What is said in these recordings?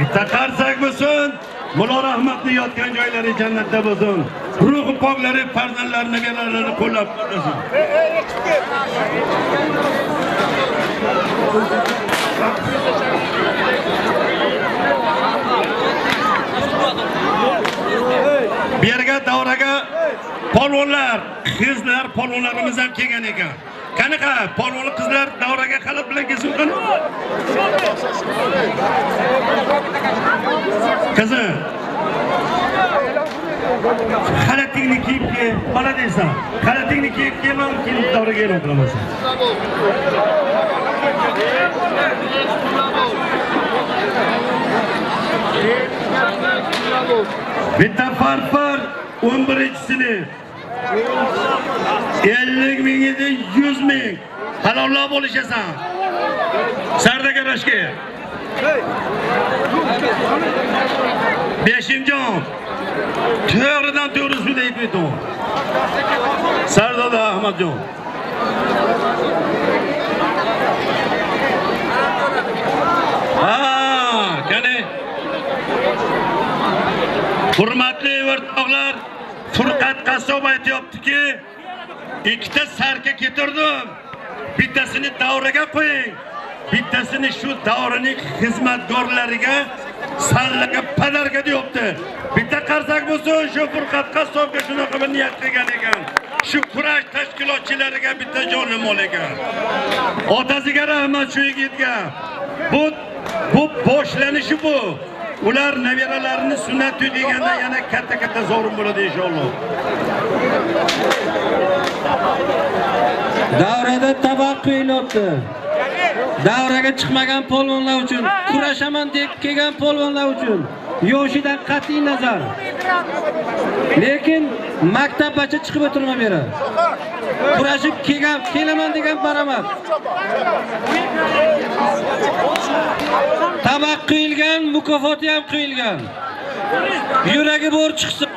Bitta qarsak bo'lsin. Mulla Rahmatni yotgan joylari jannatda bo'lsin. Ruhi poklari farzandlarini, nabiralarini qo'llab quvvatlasin. Bu yerga davraga polvonlar, qizlar polvonlarimiz ham kelgan ekan. Qanaqa polvon qizlar davraga qalab bilan kelsin qani? Qizim, xalatingni kiyib kel, bola deysan. Xalatingni kiyib kelmam, keyin davraga e'lon qilaman. Bitta farfar 11-sini 50 ming edi, 100 ming. Halollab bo'lishasan. Sardaga rashka. Beshimjon. To'g'ridan to'g'ri suvda yetmaydi. Sardoda Ahmadjon. Ha, qani. Hurmatli o'rtoqlar, Furqat qassob aytayaptiki, ikkita sarka ketirdim. Bittasini davraga qo'ying, bittasini shu davraning xizmatgorlariga sanlaga padarga deyapti. Bitta qarsak bo'lsin, shu Furqat qassobga shunaqa bir niyat qilgan ekan. Shu kurash tashkilotchilariga bitta joni mol ekan. Otasiga rahmat shu yigitga. Bu boshlanishi bu. Ular nabiralarini sunnat to'y deganda yana katta-katta sovrin bo'ladi inshaalloh. Davrada tabaq qo'yilyapti. Davraga chiqmagan polvonlar uchun, kurashaman deb kelgan polvonlar uchun yoshidan qat'iy nazar. Lekin maktabgacha chiqib o'tirma beri. Kurashib kelgan, kelaman degan baramat. Tabaq qo'yilgan, mukofoti ham qo'yilgan. Yuragi bor chiqsin.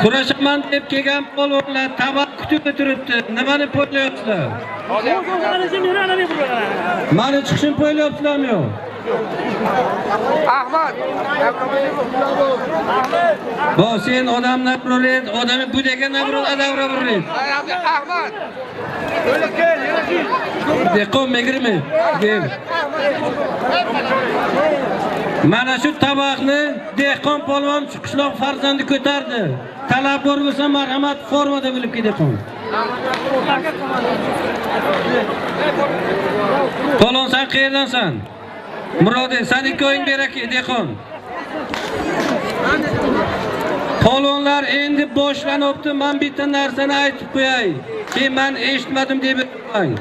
Kurashaman deb kelgan polvonlar tabaq kutib o'tiribdi. Nimani poylayapsizlar? Mani chiqishim poylayapsizlarmi yo'q? Ahmad. Bo sen odamni burid, odamni bu degan nabrod adavra burid. Ahmad. Deqon megirmi? Gel. Mana shu tabaqni dehqon polvon qishloq farzandi ko'tardi. Talab bor bo'lsa marhamat formada bilib kel dehqon. Polvon sen qayerdansan? Murodi, sen ikkoving beraki dehqon. Polvonlar endi boshlanibdi. Men bitta narsani aytib qo'yay. Keyin men eshitmadim deb o'tmang.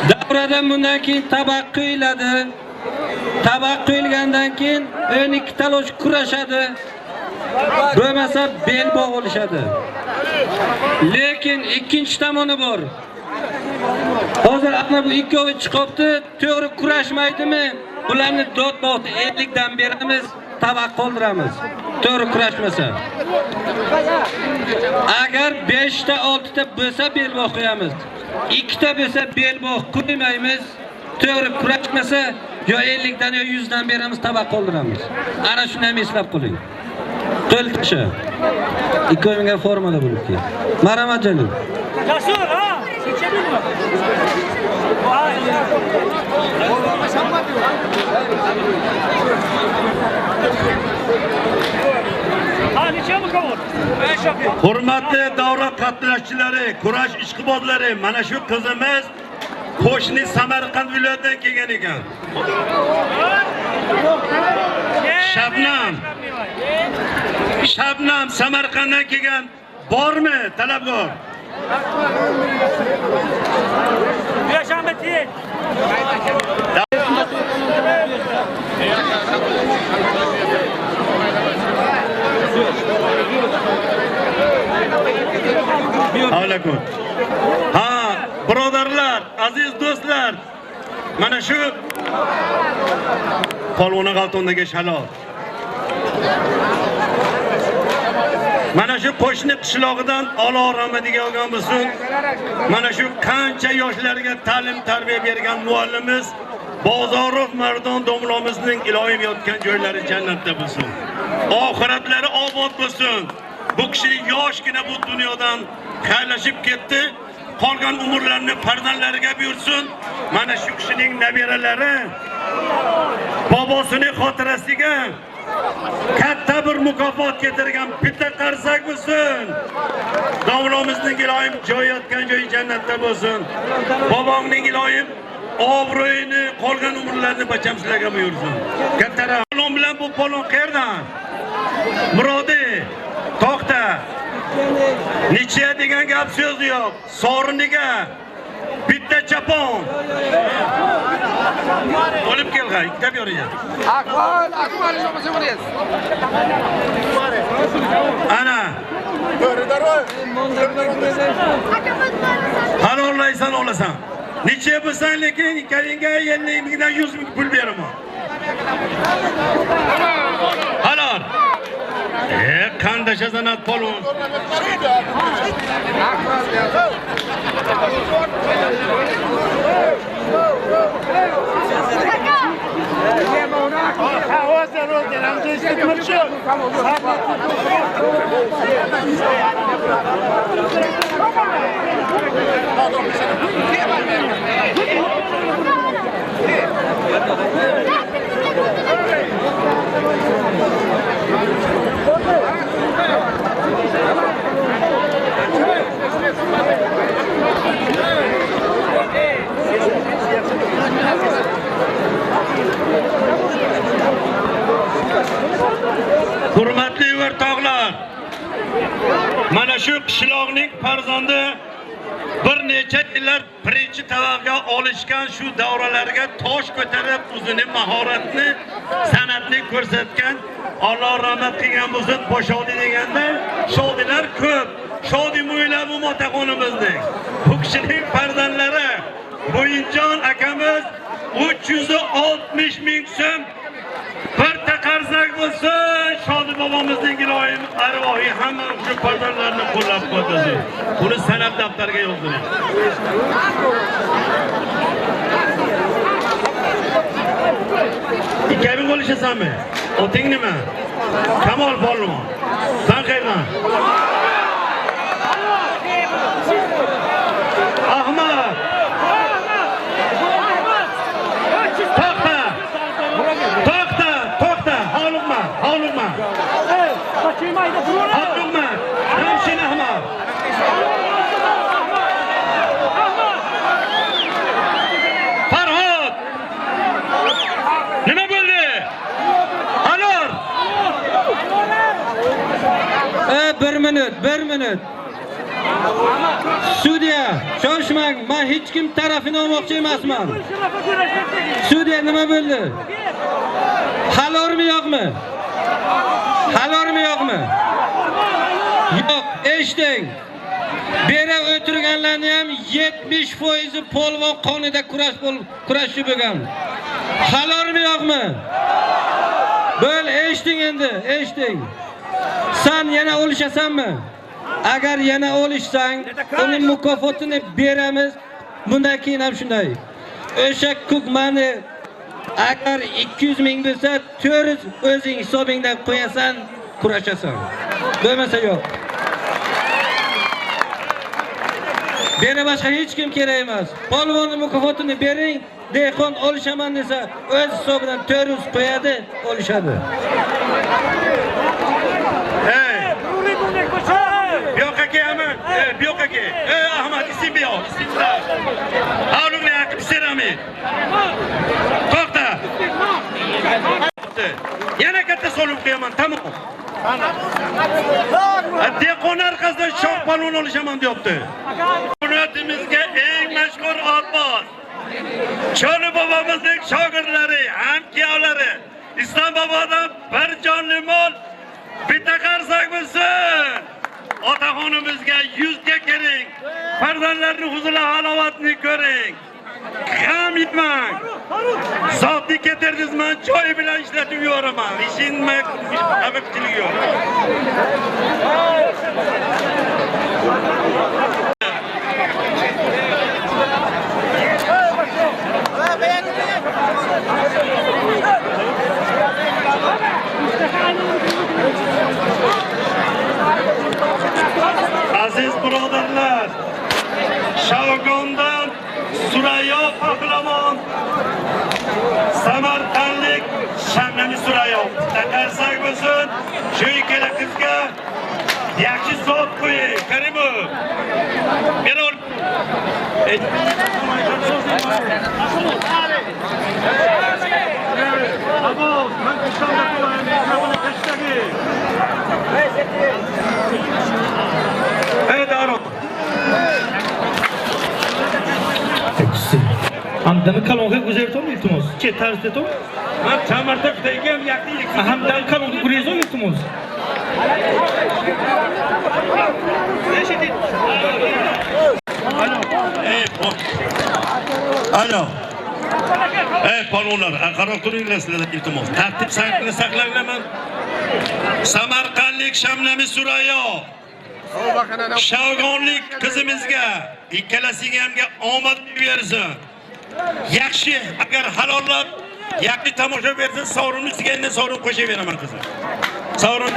Davrada bundan keyin tabaq qo'yiladi. Tabaq qo'yilgandan keyin 12 talosh kurashadi. Bo'lmasa belbog' olishadi. Lekin ikkinchi tomoni bor. Hozir ana bu ikkovi chiqibdi, to'g'ri kurashmaydimi? Bularni dod bog'da 50 dan beramiz, tabaq qoldiramiz. To'g'ri kurashmasa. Agar 5 ta 6 ta bo'lsa belbog' qo'yamiz. 2 ta bo'lsa belbog' qo'ymaymiz. To'g'ri kurashmasa yo 50 dan yo 100 dan beramiz, tabaq qoldiramiz. Ana shuni ham eslab qo'ying. Qo'l tashi. Ikkovingga formada bo'lib kel. Marhamat Jalil. Jasur, ha? Seçebilmi? Hurmatli davra qatnashchilari, kurash ishqibozlari, mana shu qizimiz qo'shni Samarqand viloyatidan kelgan ekan. Shabnam. Shabnam Samarqanddan kelgan. Bormi talabgor? Alaykum. Ha, birodarlar, aziz do'stlar, mana shu polvon G'altondagi shalot. Mana shu qo'shni qishlog'idan Alloh rahmatiga olgan bo'lsin. Mana shu qancha yoshlarga ta'lim tarbiya bergan muallimimiz Bozorov Mardon domlamizning iloyim yotgan joylari jannatda bo'lsin. Oxiratlari obod bo'lsin. Bu kishi yoshgina bu dunyodan xayrlashib ketdi. Qolgan umrlarini farzandlariga buyursin. Mana shu kishining nabiralari bobosining xotirasiga katta bir mukofot keltirgan bitta qarsak bo'lsin. Domlamizning iloyim joyi yotgan joyi jannatda bo'lsin. Bobongning iloyim obro'yini, qolgan umrlarini bacham sizlarga buyursin. Katta polvon bilan bu polvon qayerdan? Murodi, to'xta. Necha degan gap so'z yo'q. Sovriniga bitta chapon. Olib kelg'ay, ikkita bering. Akmal, Akmal jumhuriyet. Ana. Halollaysan olasan. Necha bo'lsan lekin ikkalingga 50 mingdan 100 ming pul beraman. Halol. Qandaşa sanat polvon. Hurmatli o'rtoqlar, mana shu qishloqning farzandi bir necha yillar birinchi tabaqaga olishgan shu davralarga tosh ko'tarib o'zini mahoratini, san'atni ko'rsatgan. Alloh rahmat qilgan bo'lsin. Boshodi deganda shodilar ko'p. Shodi mo'ylab bu otaxonimizning. Bu kishining farzandlari Mo'yinjon akamiz 360 ming so'm bir taqarsak bo'lsin. Shodi bobomizning iloyim arvohi hamma shu farzandlarini qo'llab-quvvatlasin. Buni san'at daftariga yozdiring. Ikkaving bo'lishasanmi? Oting nima? Kamol polvon. San qayerdan? Ahmad. To'xta. To'xta, to'xta. Hovliqma, hovliqma. Hovliqma. Ramshin Ahmad. Farhod. Nima bo'ldi? Alor. Bir minut, bir minut. Sudya, shoshmang, men hech kim tarafini olmoqchi emasman. Sudya nima bo'ldi? Halolmi yo'qmi? Halolmi yo'qmi? Yo'q, eshiting. Bera o'tirganlarni ham 70% polvon qonida kurashchi bo'lgan. Halolmi yo'qmi? Bo'l, eshiting endi, eshiting. Sen yana o'lishasanmi? Agar yana o'lishsang, uning mukofotini beramiz. Bundan keyin ham shunday. O'sha kukmani agar 200 ming bo'lsa, 400 o'zing hisobingdan qo'yasan, kurashasan. Bo'lmasa yo'q. Bera boshqa hech kim kerak emas. Polvonning mukofotini bering, dehqon olishaman desa, o'z hisobidan 400 qo'yadi, olishadi. Hey! Bu yoqqa kel, Ahmad. Bu yoqqa kel. Ey Ahmad, isim bu yoq, isim bular. Havlungni yaqib serami. To'xta. Yana katta solib qo'yaman, tamom. Dehqon orqasidan shoh polvon olishaman deyapti. Viloyatimizga eng mashhur otboz Choli bobomizning shogirdlari, hamkiyovlari Islom bobodan bir jonli mol bitta qarsak bo'lsin. Otaxonimizga yuzga kiring. Farzandlarning huzur halovatini ko'ring. G'am G'am yemang. Zotni ketirdingiz, man joyi bilan ishlatib yuboraman. Ishinma, xafachilik yo'q. Aziz birodarlar, Shavgondan Surayyo pahlavon, Samarqandlik Shamnami Surayyo. Qarsak bo'lsin, shu ikkala qizga yaxshi zot qo'ying. Karimov. Berol. Evet Aron. Hamdami kalonga guzerton iltimos. Che tarzda to? Man chamarda kutaygan yakni Hamdam kalonga gurezon iltimos. Alo. Ey polvonlar, qarab turinglar sizlar iltimos. Tartib saqlanglar. Samarqandlik Shamnami Surayyo, Shavgonlik qizimizga ikkalasiga hamga omad bersin. Yaxshi, agar halollab, yaxshi tomosha bersa, sovrinni ustiga endi sovrin qo'shaveraman qizim. Sovrin.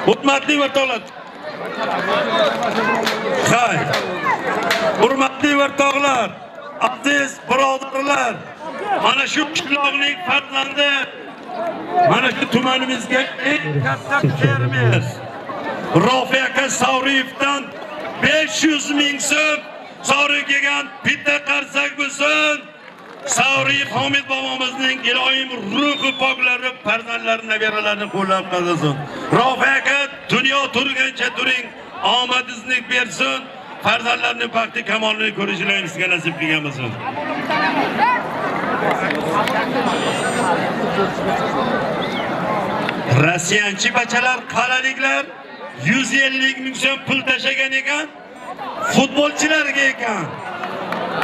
Hurmatli o'rtoqlar. Hay. Hurmatli o'rtoqlar, aziz birodarlar, mana shu qishloqning farzandi, mana shu tumanimizga eng katta fermer Rofi aka Savriyevdan 500 ming so'm sovrin kelgan, bitta qarsak bo'lsin. Savriyev Homid bobomizning iloyim ruhi poklari farzandlarini, nabiralarini qo'llab qolsin. Rofi aka dunyo turgancha turing, omadingizni bersin. Farzandlarning baxti kamolini ko'rishlaringiz sizga nasib qilgan bo'lsin. Rossiyanchi bachalar, qalaliklar 150 ming so'm pul tashagan ekan, futbolchilarga ekan.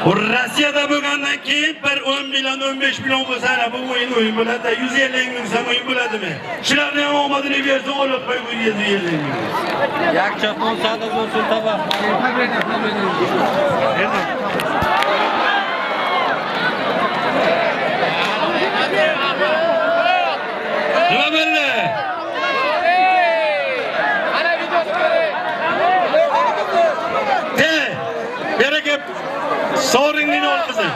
Bu Rossiyada bo'lgandan keyin bir 10 million, 15 million bo'lsa, ana bu o'yin o'yin bo'ladi, 150 ming so'm o'yin bo'ladimi? Shularni ham omadini bersin, olib qo'y bu 150 ming. Yak chapon sada bo'lsin tabaq. Nima bo'ldi? De, beri kelib sovriningni ol qizim.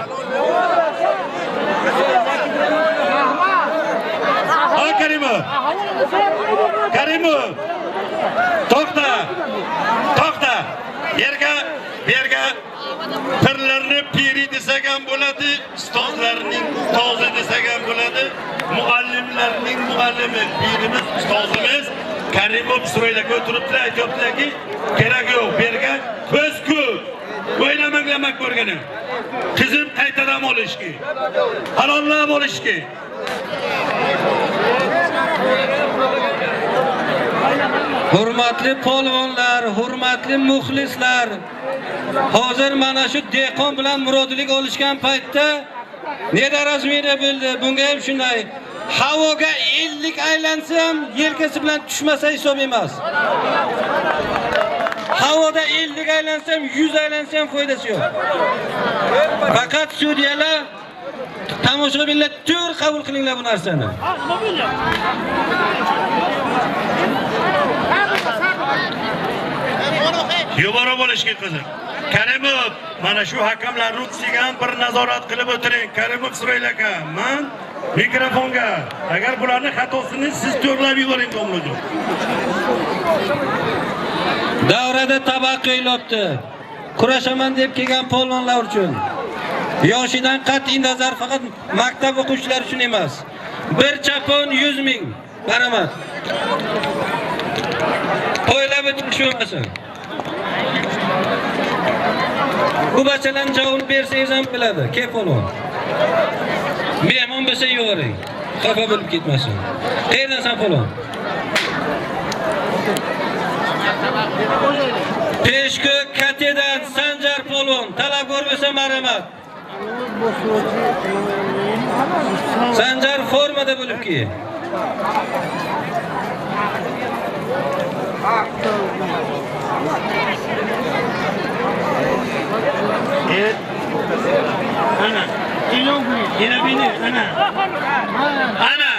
Ha Karimov. Karimov. To'xta. To'xta. Yerga, yerga pirlarni piri desak ham bo'ladi, ustozlarning ustozi desak ham bo'ladi, muallimlarning muallimi, pirimiz, ustozimiz Karimov Suraylarga o'tiribdilar, aytyaptilarki, kerak yo'q, bu yerga ko'z ko'p. O'ylamanglar ko'rganim. Qizim qaytadan olishki, halollab olishki. Hurmatli polvonlar, hurmatli muxlislar. Hozir mana shu dehqon bilan murodlik olishgan paytda nedarazmira bo'ldi. Bunga ham shunday. Havoga 50 aylansa ham yelkasi bilan tushmasa hisob emas. Havoda 50 aylansa ham 100 aylansa ham foydasi yo'q. Faqat sudyalar, tomoshabinlar to'g'ri qabul qilinglar bu narsani. Yubora bo'lishga qizim. Karimov, mana shu hakamlar rutsiga ham bir nazorat qilib o'tiring. Karimov Surayl aka, men mikrofonga agar bularning xatosini siz to'g'rilab yuboring domlajon. Davrada tabaq qo'yilibdi. Kurashaman deb kelgan polvonlar uchun. Yoshidan qat'iy nazar faqat maktab o'quvchilari uchun emas. Bir chapon 100 ming. Marhamat. Qo'ylab o'tirish bo'lmasin. Bu bachalarning javobini bersangiz ham biladi. Kel polvon. Mehmon bo'lsa yuboring. Xafa bo'lib ketmasin. Qayerdansan polvon? Peshku Katedan Sanjar polvon. Talabgor bo'lsa marhamat. Sanjar formada bo'lib ki. Evet. Ana. Ana. Ana.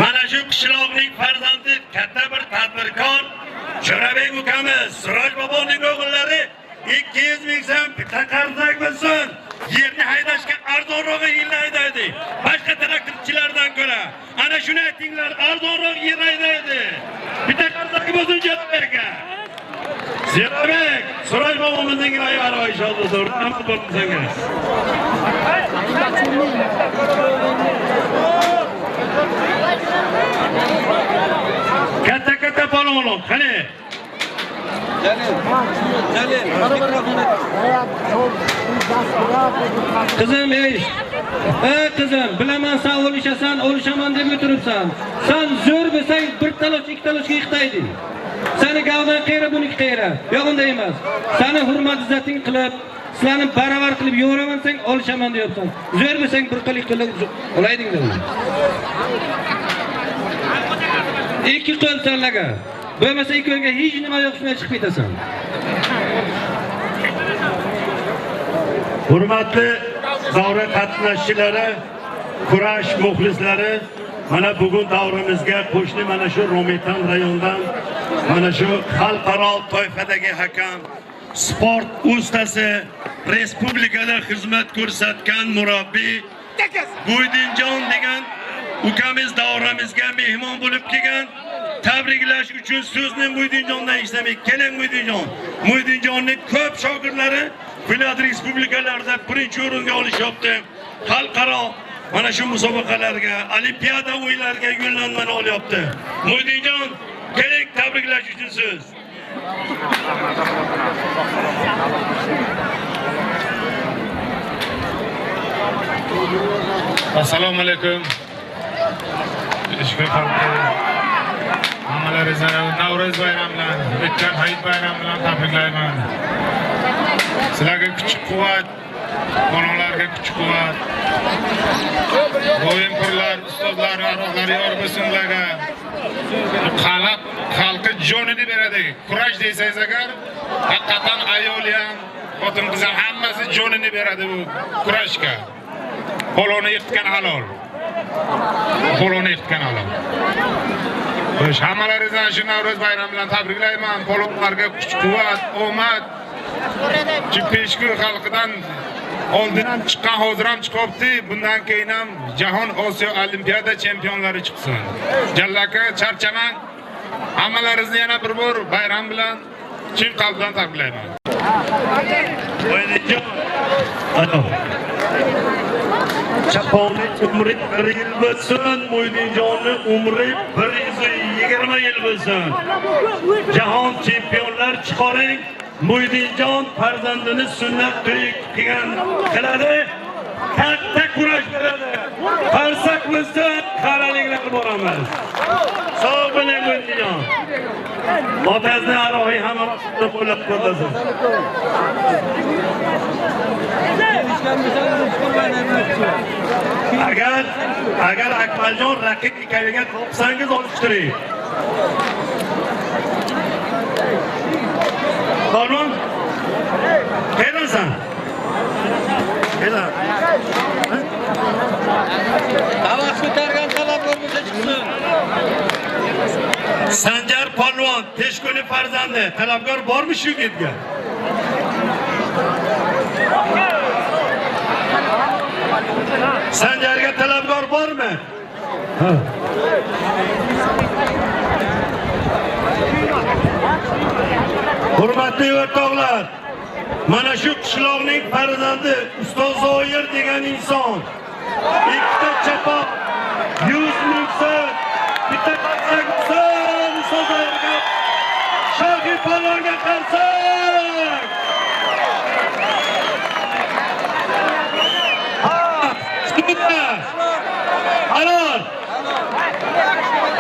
Mana shu qishloqning farzandi katta bir tadbirkor Jo'rabek ukamiz, Siroj boboning o'g'illari 200 ming so'm bitta qarsak bo'lsin. Yerni haydashga arzonrog'i yilni haydaydi. Boshqa traktorchilardan ko'ra. Ana shuni aytinglar, arzonroq yer haydaydi. Bitta qarsak bo'lsin Jo'rabekka. Jo'rabek, Siroj bobomizning iloyi inshaalloh. Rahmat bo'lsin senga. Katta-katta polvon, qani? Jalil, Jalil. Qizim, ey. Ey qizim, bilaman sen o'lishasan, o'lishaman deb o'tiribsan. Sen zo'r bo'lsang, bir talosh, ikki taloshga yiqtayding. Seni gavdan qayra, buniki qayra. Yo'q, unday emas. Seni hurmat izzating qilib, sizlarni baravar qilib yo'raman sen olishaman deyapsan. Zo'r bo'lsang bir qo'l ikki qo'l olayding dedim. Ikki qo'l sanlaga. Bo'lmasa ikki qo'lga hech nima yo'q, shunday chiqib ketasan. Hurmatli davra qatnashchilari, kurash muxlislari, mana bugun davramizga qo'shni mana shu Romitan rayonidan mana shu xalqaro toifadagi hakam, sport ustasi, respublikada xizmat ko'rsatgan murabbiy Buydinjon degan ukamiz davramizga mehmon bo'lib kelgan. Tabriklash uchun so'zni Muydinjondan eshitaman. Keling Muydinjon. Muydinjonning ko'p shogirdlari viloyat respublikalarida birinchi o'ringa olishyapti. Xalqaro mana shu musobaqalarga, olimpiada o'yinlariga yo'llanmani olyapti. Muydinjon, keling tabriklash uchun so'z. Assalomu alaykum. Ishga xalqi hammalaringizni Navro'z bayrami bilan, o'tgan Hayit bayrami bilan tabriklayman. Sizlarga kuch-quvvat, bolalarga kuch-quvvat. Bo'yin-pirlar, ustozlar, arvohlar yor bo'lsin ularga. Xalqi jonini beradi. Kurash desangiz agar, haqiqatan ayol ham, xotin-qiz ham hammasi jonini beradi bu kurashga. Poloni yirtgan halol. Poloni yirtgan halol. Xo'sh, hammalaringizni shu Navro'z bayrami bilan tabriklayman. Polonlarga kuch-quvvat, omad. Peshku xalqidan oldin ham chiqqan, hozir ham chiqyapti. Bundan keyin ham Jahon Osiyo Olimpiada chempionlari chiqsin. Jallaka charchamang. Hammalaringizni yana bir bor bayram bilan chin qalbdan tabriklayman. Alo. Chaponni umri 1 yil bo'lsin, Muydinjonni umri 120 yil bo'lsin. Jahon chempionlar chiqaring, Muydinjon farzandini sunnat to'yi qilgan qiladi, katta kurash beradi. Qarsak bo'lsin, qaraliklar boramiz. Sog' bo'ling Muydinjon. Otasini arohi hamma qo'llab quvvatlasin. Agar Akmaljon raqib ikkaviga topsangiz olib turing. Qonun qayerdansan? Qayerdan? Tabaq ko'targan talabgor bo'lsa chiqsin. Sanjar polvon Peshkuli farzandi. Talabgor bormi shu yigitga? Sanjarga talabgor bormi? Ha. Hurmatli o'rtoqlar, mana shu qishloqning farzandi Ustoz Zoir degan inson ikkita chapoq 100 ming so'm bitta qarsak bo'lsin Ustoz Zoirga, Shohi polvonga qarsak. Halol.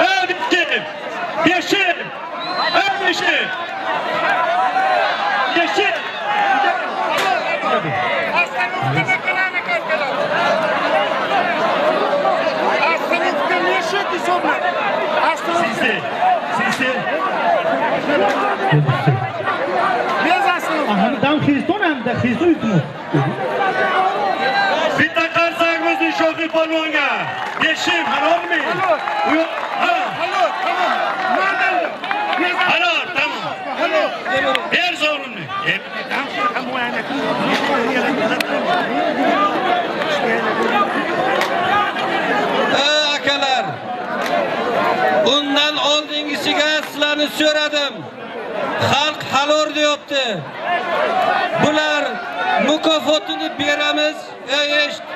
Ey yeşil. Ey yeşil. Yeşil. Yeşil. Sisi. Dam Xriston ham da Xriston iltimos. Bitta qarsagimizni Shohi polvonga. Beshim halolmi? Yo'q. Halol, tamam. Halol, tamam. Halol. Ber sovrinni. Ey akalar, undan oldingisiga sizlarni so'radim. Xalq halol deyapti. Bular mukofotini beramiz. Ey eshit.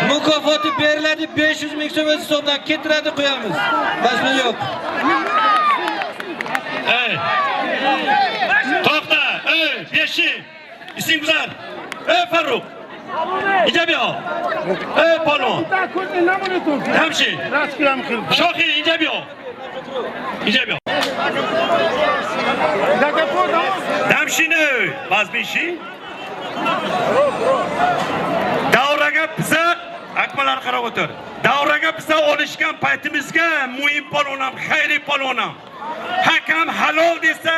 Mukofoti beriladi 500 ming so'm o'z hisobidan ketiradi qo'yamiz. Boshqa yo'q. Ey. To'xta, ey, Beshim. Ising buzar. Ey Farruh. Inja biyo. Ey polvon. Damshi. Shohi inja biyo. Inja biyo. Damshini vazbeshi. Davraga biza Akmallar qarab o'tir. Davraga biza olishgan paytimizga Muin polvon ham, Xayri polvon ham. Hakam halol desa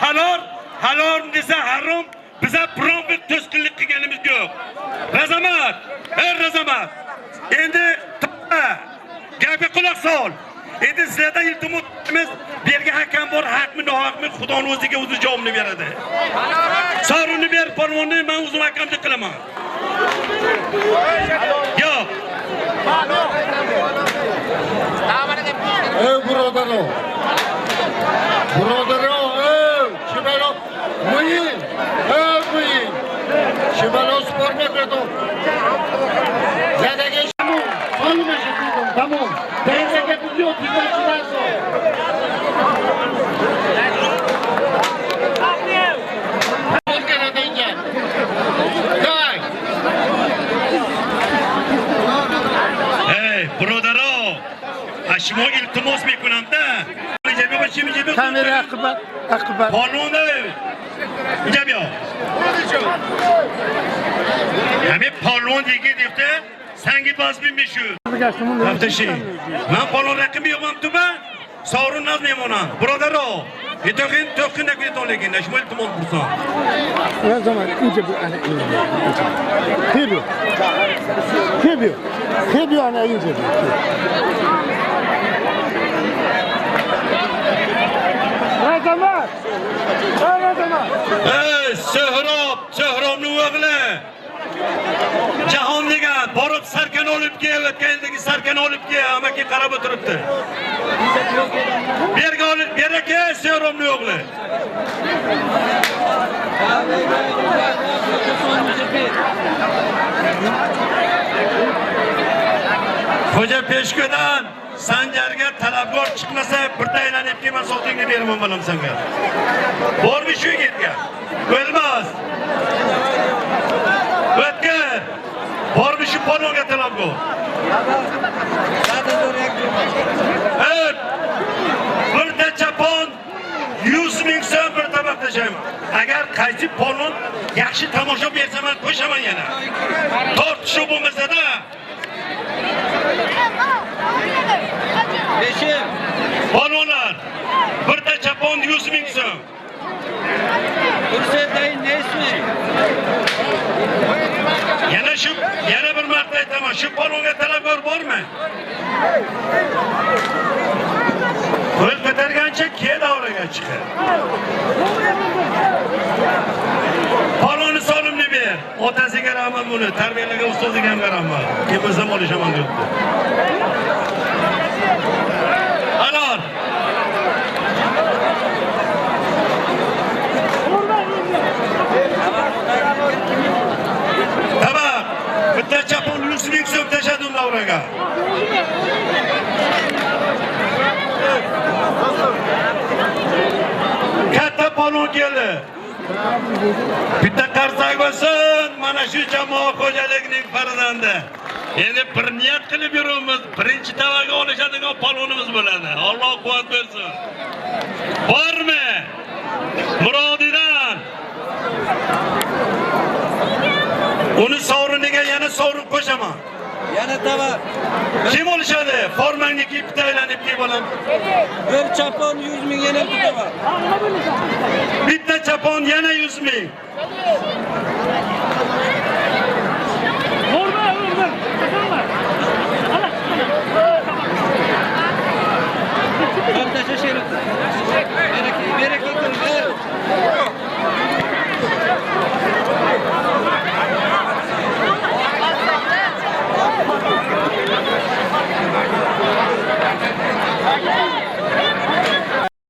halol, halol desa harom. Biza biron bir to'sqinlik qilganimiz yo'q. Razamat, ey Razamat. Endi gapga quloq sol. Endi sizlardan iltimosimiz, bu yerga hakam bor, haqmi, nohaqmi, Xudoning o'ziga o'zi javobini beradi. Sovrinni ber polvonni, men o'zim hakamlik qilaman. Yo'q. Ey birodarlar. Birodarlar, ey Shibalo Muin, ey Muin. Shibalo sport mekreto. Zadaga tamam. Dengizga yo'q, chiqarso. Ey birodaro, شما iltimos mekunamda. Kamera aqbat, aqbat. Polvon inja biyo. Hami polvon yigit debdi, sangi bosib shu. Haftashi. Men polvon raqib yo'qman tuba. Sovrin nazmayman. Birodaro, to'qin to'qin lekin shuma iltimos qilsam. Zaman inja bu ana inja. Xebio. Xebio. Xebio ana inja. Razamat. Razamat. Ey So'hrob, So'hrobning o'g'li. Jahon degan borib sarkan olib kel, o'tgan yildagi sarkan olib kel, amaki qarab o'tiribdi. Berga olib, berga kel So'hrobning o'g'li. Xo'ja Peshko'dan Sanjarga talabgor chiqmasa, bir aylanib kelma, sotingni beraman bolam senga. Bormi shu yigitga? O'lmas. O'tkir. Bormi shu polvonga talabgor? Evet. Birta chapon 100 ming so'm bir tabaq tashlayman. Agar qaysi polvon yaxshi tomosha bersa, men qo'shaman yana. Tortishuv bo'lmasa-da. Beshim. Polvonlar, birta chapon 100 ming so'm. Ursetay ne ismi? Yana shu, yana bir marta aytaman, shu polvonga talabgor bormi? Qo'l ko'targancha ke davraga chiqar. Polvonni solimni ber. Otasiga rahmat buni, tarbiyalagan ustoziga ham rahmat. Kim bo'lsam olishaman debdi. Halol. Tamam. Bitta chapon 100 ming so'm tashladim davraga. Katta polvon keldi. Bitta qarsak bo'lsin, mana shu jamoa xo'jaligining farzandi. Endi bir niyat qilib yuribmiz, birinchi tavaga olishadigan polvonimiz bo'ladi. Alloh quvvat bersin. Bormi? Murodidan. Uni sovriniga yana sovrin qo'shaman. Yana tabaq. Kim olishadi? Formangni kiyib bitta aylanib kiy bolam. Bir chapon 100 ming, yana bitta tabaq. Bitta chapon yana 100 ming.